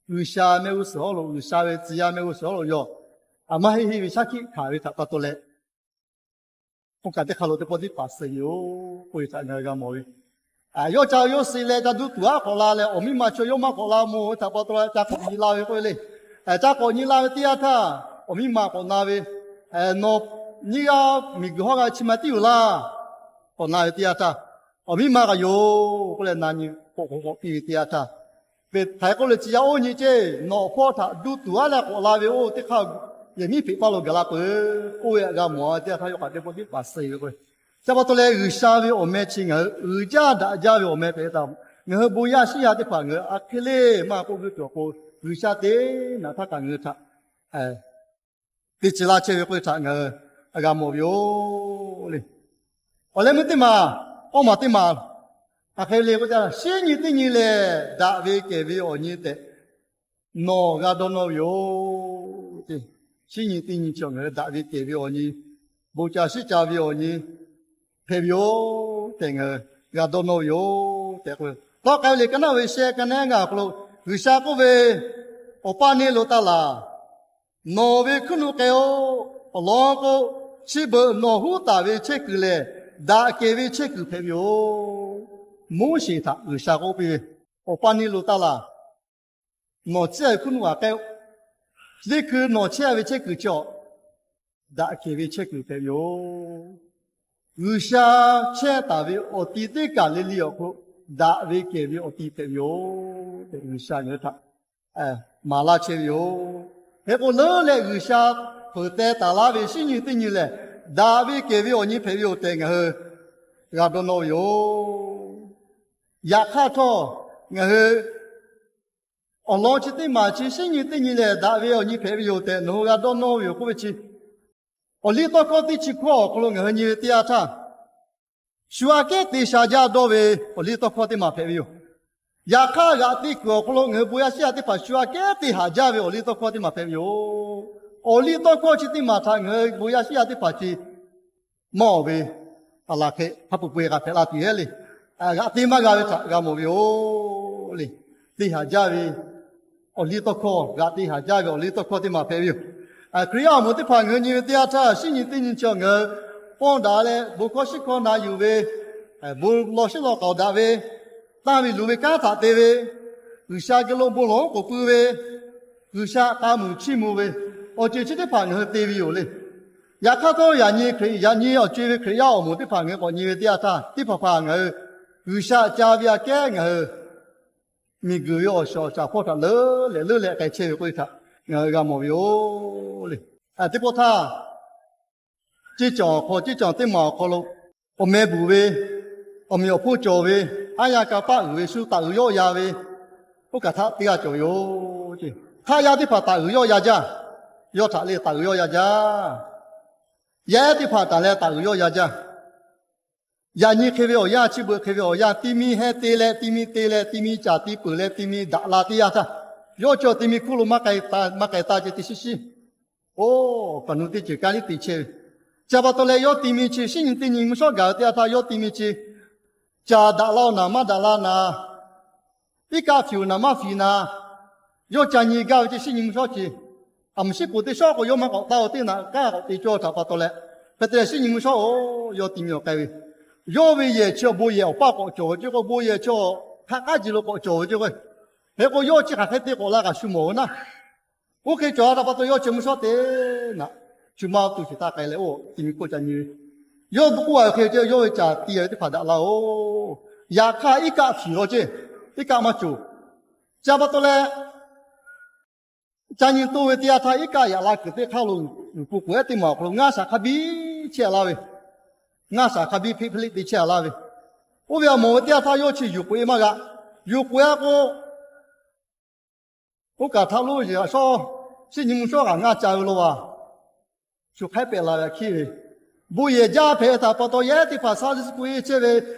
G'uiˬsha mehˆ g'uˇ suhˍ hawˉ lo, G'uiˬsha ve tcuh yaˇ mehˆ g'uˇ suhˍ hawˉ lo yawˇ a maˇ heˆ heˆ ve shaˉ hkiˆ hkanˍ ve htaꞈ pa taw leh, oˇ kaꞈ teˇ hk'aˇ lo teˇ pawˆ tiˉ paˍ suh ve yoˬ k'oˆ ve htaꞈ ngaˬ hui g'a mawˬ ve. Yawˇ ca yawˇ suh leh ca duˇ tuˬ aˉ k'awꞈ la leh, awˬ miˇ ma chi yawˇ maˇ k'awꞈ la mawˬ ve htaꞈ pa taw leh ca k'awꞈ nyi la ve k'oˆ ve le. Ca k'awꞈ nyi la ve teˇ yanˇ htaˇ, awˬ miˇ ma k'awꞈ na ve, Nawˬ nyiˇ g'aˇ miˬguiˬ hawˉ g'a chi ma tiˉ yoˬ laˇ. K'awꞈ na ve teˇ yanˇ htaˇ, awˬ miˇ ma kaꞈ yoˬ k'oˆ leh na nyi k'awꞈ k'awꞈ piˇ ve teˇ yanˇ htaˇ, hk'aˬ hk'e k'oˆ le, Tcuh yaˇ oˇ nyi ceˇ, nawˬ hpawˇ htaꞈ duˇ tuˬ aˉ leh k'awꞈ la ve oˇ teˇ hk'aˇ yehˬ miˉ hpeꞈ paˇ lo gaˬ la peuˬ k'oˆ ve htaꞈ g'a mawˬ ve teˇ yanˇ htaˇ, yawˇ kaꞈ teˇ pawˆ tiˉ paˍ suh ve k'o, chi pa taw leh G'uiˬsha ve awˬ meh chi ngaˬ hui uiˍ jaˇ daꞈ jaˇ ve awˬ meh hpehꞈ ve htaꞈ, ngaˬ hui bon yaˇ shiˉ yaˇ teˇ hpaˍ ngaˬ hui a hk'e le maˇ k'oˆ g'uiˇ tuˬ awˬ pon, G'uiˬsha teˇ naꞈ htaˇ kaꞈ ngaˬ hui htaꞈ teˇ ceuˬ laˇ chehˇ ve k'oˆ ve htaꞈ ngaˬ hui g'a mawˬ ve yoˬ le. Awˬ leh meuˇ teˇ maˬ, awˇ maˬ teˇ maˬ, hk'aˬ hk'e le k'o, shinˉ nyi teˇ nyi lehˬ daꞈ ve kehˬ ve awˬ nyi tehꞈ nawˬ g'a dawˇ nawˇ ve yoˬ. Shinˉ nyi teˇ nyi chi awˬ ngaˬ hui daꞈ ve kehˬ ve awˬ nyi, bon ca shiˉ ca ve awˬ nyi hpehꞈ ve yoˬ tehꞈ ngaˬ hui g'a dawˇ nawˇ ve yoˬ tehꞈ k'oˆ ve. Tawˆ k'ai ve liꞈ ka naˉ ve sheh ka naˉ ngaˇ awˬ hk'aw lo G'uiˬsha k'oˆ ve, Awˬ pa neˇ lo taˇ laˬ. Nawˬ ve hkuiˉ nuˆ k'ai-o. Awˬ lawn k'o, chi beuꞈ nawˬ huˉ taˍ ve chehˇ kuiˬ lehˬ, daꞈ kehˬ ve chehˇ kuiˬ hpehꞈ ve yoˬ. Moˉseˍ htaꞈ G'uiˬsha k'oˆ piˇ ve, Awˬ pa neˇ lo taˇ laˬ. Nawˬ chehˇ ve hkuiˉ nuˆ g'a k'ai-o. Chi teˇ hkui nawˬ chehˇ ve chehˇ kuiˬ chi awˬ daꞈ kehˬ ve chehˇ kuiˬ hpehꞈ ve yoˬ. G'uiˬsha chehˇ taˍ ve awˬ ti teˇ kaˬ le le awˬ hk'aw lo daꞈ ve kehˬ ve awˬ ti hpehꞈ ve yoˬ tehꞈ G'uiˬsha ngaˬ hui htaꞈ maˍ laˇ chehˇ ve yoˬ. Hk'e k'o, leuˉ leh G'uiˬsha peuˬ teh taˍ laˇ ve shinˉ nyi teˇ nyi lehˬ, daꞈ ve kehˬ ve awˬ nyi hpehꞈ ve yoˬ tehꞈ ngaˬ hui g'a dawˇ nawˇ ve yoˬ. Yaꞈ hk'aˇ htawˇ, ngaˬ hui awˬ lawn chi teˇ maˬ chi shinˉ nyi teˇ nyi lehˬ, daꞈ ve awˬ nyi hpehꞈ ve yoˬ tehꞈ nawˬ hui g'a dawˇ nawˇ ve yoˬ k'oˆ ve chi, awˬ liˇ tawˇ hkawˇ teˇ chi hkawˇ awˬ hk'aw lo ngaˬ hui nyi ve teˇ yanˇ htaˇ, shu aꞈ kehˉ te sha jaˇ dawˇ ve awˬ liˇ tawˇ hkawˇ teˇ maˬ hpehꞈ ve yoˬ. Yaꞈ hk'aˇ, g'aꞈ te kuiˬ awˬ hk'aw lo ngaˬ hui bon yaˇ shiˉ yaˇ teˇ hpaˍ shu aꞈ kehˉ te haꞈ jaˇ ve awˬ liˇ tawˇ hkawˇ teˇ maˬ hpehꞈ ve yoˬ. Awˬ liˇ tawˇ hkawˇ chi teˇ maˬ htaꞈ ngaˬ hui bon yaˇ shiˉ yaˇ teˇ hpaˍ chi maˇ awˬ ve, aˬ laˬ hk'e hk'a peu-eˬ peu-eˬ g'a hpehꞈ la tuˬ heˉ le. G'aꞈ te maˇ g'a ve htaꞈ g'a mawˬ ve yoˬ le. Te haꞈ jaˇ ve awˬ liˇ tawˇ hkawˇ, g'aꞈ te haꞈ jaˇ ve awˬ liˇ tawˇ hkawˇ teˇ maˬ hpehꞈ ve yoˬ. Hkriꞈ yaˇ awˬ moˍ teˇ hpaˍ ngaˬ hui nyi ve teˇ yanˇ htaˇ, shinˉ nyi teˇ nyi chi awˬ ngaˬ hui pawˇ daꞈ leh bon hkawˇ shiˉ hkawˇ na yuˬ ve, bon law shiˉ law k'aoˍ daꞈ ve, tanˇ ve luˬ ve kanˉ htaꞈ te ve, G'uiˬsha geh lo bon lawˬ k'oˍ pui ve, G'uiˬsha k'a muiˬ chiˇ mvuh ve, awˬ ceuˬ chi teˇ hpaˍ ngaˬ hui te ve yoˬ le. Yaꞈ hk'aˇ htawˇ, yaꞈ nyi Hkriꞈ, yaꞈ nyi awˬ co-e ve Hkriꞈ yaˇ awˬ moˍ teˇ hpaˍ ngaˬ hui k'awꞈ nyi ve teˇ yanˇ htaˇ, teˇ hpaˍ hpaˍ ngaˬ hui G'uiˬsha ca ve aꞈ kehˉ ngaˬ hui miˬguiˬ ve awˬ shaˍ awˬ shaˍ hpawˇ htaꞈ leuˉ leh leuˉ leh k'ai chehˇ ve k'oˆ ve htaꞈ ngaˬ hui g'a mawˬ ve yoˬ le. Teˇ pawˆ htaˇ, ceˇ cawˬ awˬ hk'aw, ceˇ cawˬ teˇ maˬ awˬ hk'aw lo awˬ meh bvuhˬ ve, awˬ meꞈ awˬ hponˇ cawˬ ve, aˉ yanˇ kanˇ paˆ uiˍ ve shu taˍ uiˍ yawˆ ya ve, oˇ kaˬ htaꞈ teˇ g'aˇ cawˬ ve yoˬ. Hk'aˆ yaˇ teˇ hpaˍ taˍ uiˍ yawˆ ya jaˇ. Yawˇ htaꞈ le taˍ uiˍ yawˆ ya jaˇ. Yaˇ ehˉ teˇ hpaˍ taˍ leh taˍ uiˍ yawˆ ya jaˇ. Yaꞈ nyi hk'e ve awˬ yanˇ, chi beuꞈ hk'e ve awˬ yanˇ, ti mi heh te leh, ti mi te leh, ti mi caˍ ti peuˬ leh, ti mi daꞈ la teˇ yanˇ htaˇ, yawˇ chi ti mi hkuˇ lo maˇ k'ai taˇ ce teˇ shiˉ shiˉ. Oˇ, awˬ kaˬ nu teˇ ceuˬ kaˇ liˇ te chehˇ ve. Chi pa taw leh, yawˇ ti mi chi shinˉ nyi teˇ nyi mvuhˇ shawˉ gaˬ ve teˇ yanˇ htaˇ, yawˇ ti mi chi caˍ daꞈ la-o naˍ maˇ daꞈ la naˍ, iˉ kaˆ fiˍ-oˬ naˍ maˇ fiˍ naˍ, yawˇ ca nyi gaˇ ve ce shinˉ nyi mvuhˇ shawˉ ce. Aˬ mvuhˇ shiˉ poˍ teˇ shawˉ k'o, yawˇ maˇ k'awꞈ taˇ-o, teˇ naꞈ kaˉ k'awꞈ te cawˇ htaꞈ pa taw leh, hk'e te leh shinˉ nyi mvuhˇ shawˉ-oˬ, yawˇ ti mi awˬ k'ai ve. Yawˇ ve yehˬ chi awˬ bon yehˬ awˬ paˇ k'awꞈ cawˬ ve ce k'o, bon yehˬ chi hk'aˆ k'aˉ ji lo k'awꞈ cawˬ ve ce k'o, hk'e k'o yawˇ chi hk'aˬ hk'e te k'awꞈ la kaꞈ shu mawˬ ve naˉ. Oˇ hk'e cawˬ-a htaꞈ pa taw, yawˇ chi mvuhˇ shawˉ teˇ naꞈ shu maˇ tu shiˍ taˇ k'ai leh, oˇ ti mi hk'oˆ ca nyi ve. Yawˇ k'oˆ-a ve hk'e ce, yawˇ ve caˍ ti ve teˇ hpaˍ daꞈ la-oˬ. Yaꞈ hk'aˇ, iˉ kaˆ fiˍ law ce, iˉ kaˆ maˇ coˬ. Chi pa taw leh, ca nyi toˇ ve teˇ yanˇ htaˇ, iˉ kaˆ yaꞈ la kuiˬ teˇ hk'aˇ lo, uiˍ pu k'oˍ ehˉ teˇ maˬ awˬ hk'aw lo ngaˇ shaˍ hk'a biˇ chehˇ-a laˇ ve, ngaˇ shaˍ hk'a biˇ hpeˆ hpeˆ liˆ te chehˇ-a laˇ ve, Oˇ ve a mawˬ ve teˇ yanˇ htaˇ yawˇ chi yuˬ k'oꞈ e maˇ g'a. Yuˬ k'oꞈ e a k'o, oˇ kaˬ htaꞈ lo yeˬ a shawˉ, shinˉ nyi mvuhˇ shawˉ kaꞈ ngaˇ ca ve lo a, shu hk'aiˉ pehꞈ la ve a hkiˉ ve, bon yehˬ jaˇ hpehꞈ ve htaꞈ pa taw, yaˇ ehˉ teˇ hpaˍ saˍ liꞈ k'oꞈ e chehˇ ve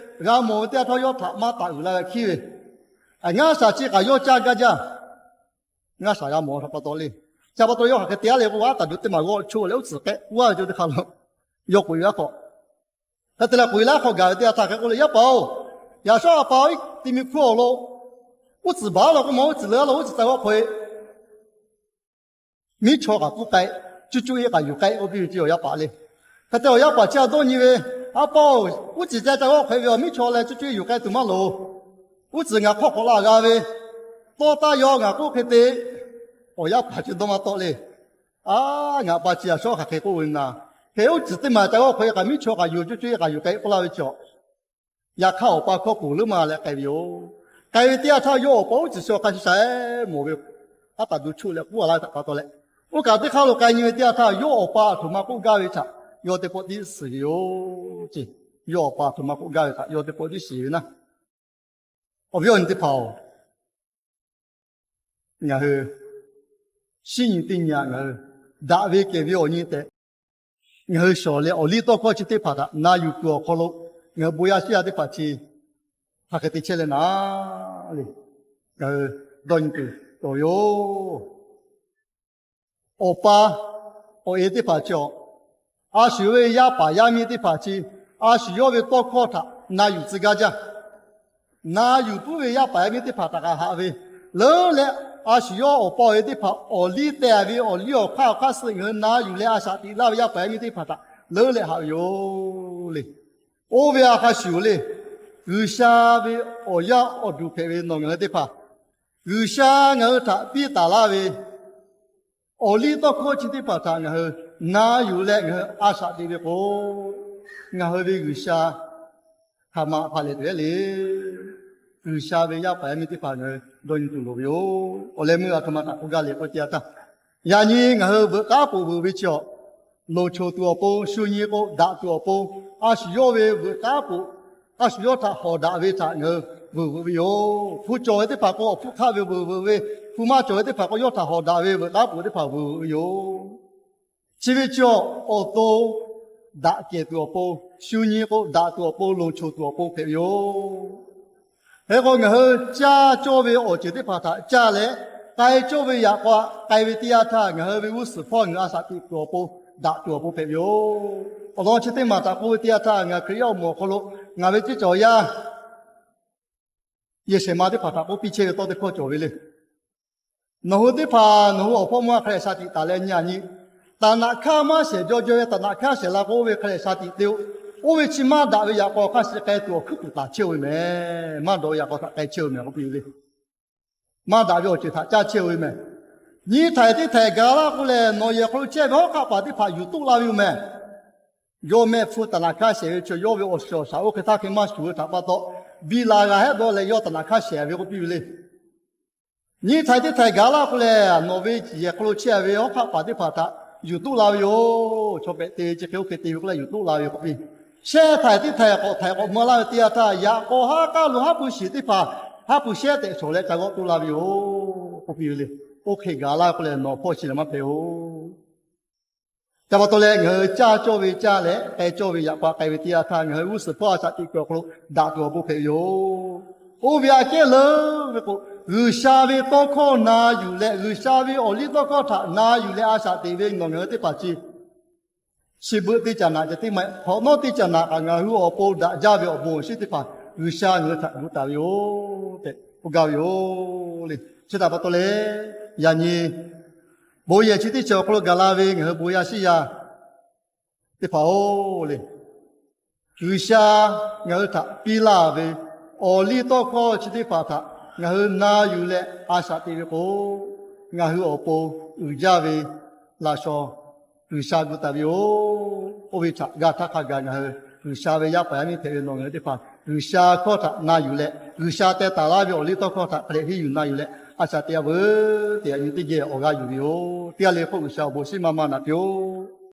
g'a mawˬ ve teˇ yanˇ htaˇ yawˇ htaꞈ maˇ taˍ uiˍ la ve a hkiˉ ve, ngaˇ shaˍ chi kaꞈ yawˇ caˇ gaˇ jaˇ. Ngaˇ shaˍ g'a mawˬ htaꞈ pa taw le. Chi pa taw yawˇ hk'aˬ hk'e te a le k'o, aˉ taˍ duˬ teˇ maˬ g'awˇ choˆ leh uˉ tcuhˍ k'ehˆ uˉ a ve cawˬ teˇ hk'a lo, yawˇ k'oꞈ e laˇ hk'awꞈ. Hk'e te leh k'oꞈ e laˇ hk'awꞈ gaˬ ve teˇ yanˇ htaˇ hk'e k'oˆ le, Yaˇ paˍ-oˬ, yaꞈ shawˉ a pa iˉ ti mi hkuˇ awˬ lo uˉ tcuhˍ baˬ law k'oˆ ma, uˉ tcuhˍ leuˉ a law, uˉ tcuhˍ ca g'awˇ hk'awꞈ e. Miˉ chaw kaꞈ k'oˆ k'ai, cuˇ cuˇ e kaꞈ yuˬ k'ai k'oˆ piˇ ve ceˇ awˬ yaˇ paˍ le. Hk'e te awˬ yaˇ paˍ chi a dawˇ nyi ve, A pa-oˬ, uˉ tcuhˍ ca ca g'awˇ hk'awꞈ e ve, awˬ miˉ chaw leh cuˇ cuˇ e yuˬ k'ai tuˬ maˇ loˍ. Uˉ tcuhˍ ngaˬ hk'awˇ k'awꞈ la g'a ve, tawˇ taˇ yaw ngaˬ k'oˆ hk'e te. Awˬ yaˇ paˍ chi dawˇ maˇ tawˆ le. A, ngaˬ pa chi yaꞈ shawˉ hk'aˬ hk'e k'oˆ ve na. Hk'e uˉ tcuhˍ teˇ maˬ ca g'awˇ hk'awꞈ e kaꞈ miˉ chaw kaꞈ yuˬ cuˇ cuˇ e kaꞈ yuˬ k'ai k'oˆ laˇ ve cawˬ. Yaꞈ hk'aˇ awˬ pa hkawˇ k'oˍ leuˉ ma leh k'ai ve yoˬ. K'ai ve teˇ yanˇ htaˇ yawˇ awˬ pa uˉ tcuhˍ sha hk'a shuˍ sha mawˬ ve, aˉ taˍ duˬ choˆ leh k'oˆ a laˇ ve htaꞈ pa taw leh, oˇ kaꞈ teˇ hk'aˇ lo k'ai nyi ve teˇ yanˇ htaˇ yawˇ awˬ pa aˬ htoꞈ ma k'oˆ gaˇ ve htaꞈ yawˇ teˇ pawˆ tiˉ shiˍ ve yoˬ ce. Yawˇ awˬ pa aˬ htoꞈ ma k'oˆ gaˇ ve htaꞈ yawˇ teˇ pawˆ tiˉ shiˍ ve naˉ. Awˬ viˉ awˬ nyi teˇ hpaˍ-oˬ, ngaˬ hui shinˉ nyi teˇ nyi a ngaˬ hui daꞈ ve kehˬ ve awˬ nyi tehꞈ, ngaˬ hui shawˍ leh awˬ liˇ tawˇ hkawˇ chi teˇ hpaˍ htaꞈ na yuˬ tuˬ awˬ hk'aw lo ngaˬ hui bon yaˇ shiˉ yaˇ teˇ hpaˍ chi hk'aˬ hk'e te chehˇ leh na le, ngaˬ hui dawˇ nyi tuˬ cawˬ ve yoˬ. Awˬ pa awˬ e teˇ hpaˍ chi awˬ, a shu yawˇ ve yaˇ paˍ yaˇ miˇ teˇ hpaˍ chi, a shu yawˇ ve tawˇ hkawˇ htaꞈ na yuˬ tcuh gaˇ jaˇ. Na yuˬ puiˉ ve yaˇ paˍ yaˇ miˇ teˇ hpaˍ htaꞈ kaꞈ haꞈ ve leuˉ leh, a shu yawˇ awˬ pa awˬ e teˇ hpaˍ awˬ liˇ teh ve awˬ liˇ awˬ hk'aˇ awˬ hk'aˇ suh ngaˬ hui na yuˬ leh a shaꞈ teꞈ laˇ ve yaˇ paˍ yaˇ miˇ teˇ hpaˍ htaꞈ leuˉ leh haꞈ ve yoˬ le. Oˇ ve a hk'a shuˍ le, G'uiˬsha ve awˬ yaˇ awˬ duˬ hpehꞈ ve nawˬ ngaˬ hui teˇ hpaˍ, G'uiˬsha ngaˬ hui htaꞈ piˇ taˍ laˇ ve awˬ liˇ tawˇ hkawˇ chi teˇ hpaˍ htaꞈ ngaˬ hui na yuˬ leh ngaˬ hui a shaꞈ teꞈ ve k'o, ngaˬ hui ve G'uiˬsha hk'aˬ ma hk'a lehˬ tuˬ le. G'uiˬsha ve yaˇ paˍ yaˇ miˇ teˇ hpaˍ ngaˬ hui dawˇ nyi tuˬ loˍ ve yoˬ. Awˬ leh meuˇ a htoꞈ ma htaꞈ k'oˆ gaˇ le k'oˆ teˇ yanˇ htaˇ, yaꞈ nyi ngaˬ hui veuꞈ k'aˉ poꞈ veuꞈ ve chi awˬ, loˍ choˬ tuˬ awˬ pon, shu nyi k'o daꞈ tuˬ awˬ pon, a shu yawˇ ve veuꞈ k'aˉ poꞈ, a shu yawˇ htaꞈ hawˍ daꞈ ve htaꞈ ngaˬ hui veuꞈ veuꞈ ve yoˬ. Hpu cawˬ ve teˇ hpaˍ k'o awˬ hpfuhˇ hk'aˆ ve veuꞈ veuꞈ ve, hpu maˇ cawˬ ve teˇ hpaˍ k'o yawˇ htaꞈ hawˍ daꞈ ve veuꞈ k'aˉ poꞈ teˇ hpaˍ veuꞈ veuꞈ ve yoˬ. Chi ve chi awˬ, awˬ to daꞈ kehˬ tuˬ awˬ pon, shu nyi k'o daꞈ tuˬ awˬ pon, loˍ choˬ tuˬ awˬ pon hpehꞈ ve yoˬ. Hk'e k'o ngaˬ hui caˇ cawˇ ve awˬ ceuˬ teˇ hpaˍ htaꞈ caˇ leh, k'ai cawˇ ve yaꞈ k'aw k'ai ve teˇ yanˇ htaˇ ngaˬ hui ve g'uˇ suhˍ hpawˇ ngaˬ hui a shaꞈ teꞈ tuˬ awˬ pon, daꞈ tuˬ awˬ pon hpehꞈ ve yoˬ. Awˬ lawn chi teˇ maˬ htaꞈ k'oˆ ve teˇ yanˇ htaˇ ngaˬ Hkriꞈ yaˇ awˬ moˍ awˬ hk'aw lo ngaˬ ve ceˇ cawˬ yaˇ yehˬ shehˍ ma teˇ hpaˍ htaꞈ k'oˆ piˇ chehˇ ve tawˇ teˇ hkawˇ cawˬ ve le. Nawˬ hui teˇ hpaˍ nawˬ hui awˬ hpawˇ mawˇ a hk'a lehˬ shaˍ tiꞈ taˍ leh nyi a nyi, taˍ naꞈ hkaˇ maˇ shehˍ jaw jaw ve, taˍ naꞈ hkaˇ shehˍ la k'o oˇ ve hk'a lehˬ shaˍ tiꞈ te-o. Oˇ ve chi maˇ daꞈ ve yaꞈ k'aw hk'a shuˍ k'ai tuˬ awˬ hkuiˉ puiˍ taˍ chehˇ-o ve mehˍ. Maˇ daꞈ ve yaꞈ k'aw htaꞈ k'ai chehˇ-o mehˍ k'oˆ piˇ ve le. Maˇ daꞈ ve awˬ ceuˬ htaꞈ caˇ chehˇ-o ve mehˍ. Nyiˇ htaiˍ teˇ htaiˍ gaˬ laˇ k'o lehˬ, nawˬ yehˬ hk'aw lo chehˇ ve hawˉ hk'aˆ paˍ teˇ hpaˍ yuˬ toˆ la ve yoˬ mehˍ. Yawˇ mehˆ hpfuhˇ taˍ naꞈ hkaˇ shehˍ ve chi yawˇ ve awˬ shiˍ awˬ shaˍ oˇ hk'e htaˇ hk'e maˇ shuˍ ve htaꞈ pa taw, biˇ la g'a hehˆ dawˇ leh yawˇ taˍ naꞈ hkaˇ shehˍ ve k'oˆ piˇ ve le. Nyiˇ htaiˍ teˇ htaiˍ gaˬ laˇ k'o lehˬ, nawˬ ve yehˬ hk'aw lo chehˇ ve hawˉ hk'aˆ paˍ teˇ hpaˍ htaꞈ yuˬ toˆ la ve yoˬ. Chaw pehꞈ te ve chi hk'e oˇ hk'e te ve k'oˆ leh yuˬ toˆ la ve k'oˆ piˇ. Shehˇ htaiˍ teˇ htaiˍ k'awꞈ htaiˍ k'awꞈ mvuh laˇ ve teˇ yanˇ htaˇ, yaꞈ k'aw haˉ k'aˉ lo haˉ pui shiˍ teˇ hpaˍ haˉ pui shehˉ tehꞈ shawˍ leh ca g'awˆ toˆ la ve yoˬ k'oˆ piˇ ve le. Oˇ hk'e gaˬ laˇ k'o lehˬ, nawˬ hpawˇ chi lehˬ maˇ hpehꞈ-oˬ. Ca pa taw leh ngaˬ hui caˇ cawˇ ve caˇ leh k'ai cawˇ ve yaꞈ k'aw k'ai ve teˇ yanˇ htaˇ, ngaˬ hui g'uˇ suhˍ hpawˇ a shaꞈ teꞈ kuiˬ awˬ hk'aw lo daꞈ tuˬ awˬ pon hpehꞈ ve yoˬ. Oˇ ve aꞈ kehˉ leuˉ ve k'o, G'uiˬsha ve tawˇ hkawˇ na yuˬ leh, G'uiˬsha ve awˬ liˇ tawˇ hkawˇ htaꞈ na yuˬ leh a shaꞈ teꞈ ve nawˬ ngaˬ hui teˇ hpaˍ chi chi beuꞈ teˇ caꞈ naꞈ ceh teˇ ma, hk'awꞈ nawˉ teˇ caꞈ naꞈ kaꞈ ngaˬ hui awˬ pon daꞈ jaˇ ve awˬ bon awˬ shinˉ teˇ hpaˍ G'uiˬsha ngaˬ hui htaꞈ gu taˍ ve yoˬ tehꞈ k'oˆ gaˇ ve yoˬ le. Chi htaꞈ pa taw leh, yaꞈ nyi bon yehˬ chi teˇ ceuˬ awˬ hk'aw lo gaˬ la ve ngaˬ hui bon yaˇ shiˉ yaˇ teˇ hpaˍ-oˬ le, G'uiˬsha ngaˬ hui htaꞈ piˇ laˇ ve awˬ liˇ tawˇ hkawˇ chi teˇ hpaˍ htaꞈ ngaˬ hui na yuˬ leh a shaꞈ teꞈ ve k'o, ngaˬ hui awˬ pon uiˍ jaˇ ve laꞈ shawnˍ G'uiˬsha gu taˍ ve yoˬ. Oˇ ve htaꞈ g'a htaˇ hk'a gaˬ ngaˬ hui G'uiˬsha ve yaˇ paˍ yaˇ miˇ hpehꞈ ve nawˬ ngaˬ hui teˇ hpaˍ G'uiˬsha hkawˇ htaꞈ na yuˬ leh, G'uiˬsha teh taˍ laˇ ve awˬ liˇ tawˇ hkawˇ htaꞈ hk'a dehꞈ henˇ yuˬ na yuˬ leh a shaꞈ teꞈ-a veuˬ tehꞈ, yaꞈ nyi teˇ geh awˬ g'aˇ yuˬ ve yoˬ. Teˇ g'aˇ le k'oˆ G'uiˬsha awˬ bon shiˉ maˇ maˇ naꞈ piˇ-oˆ.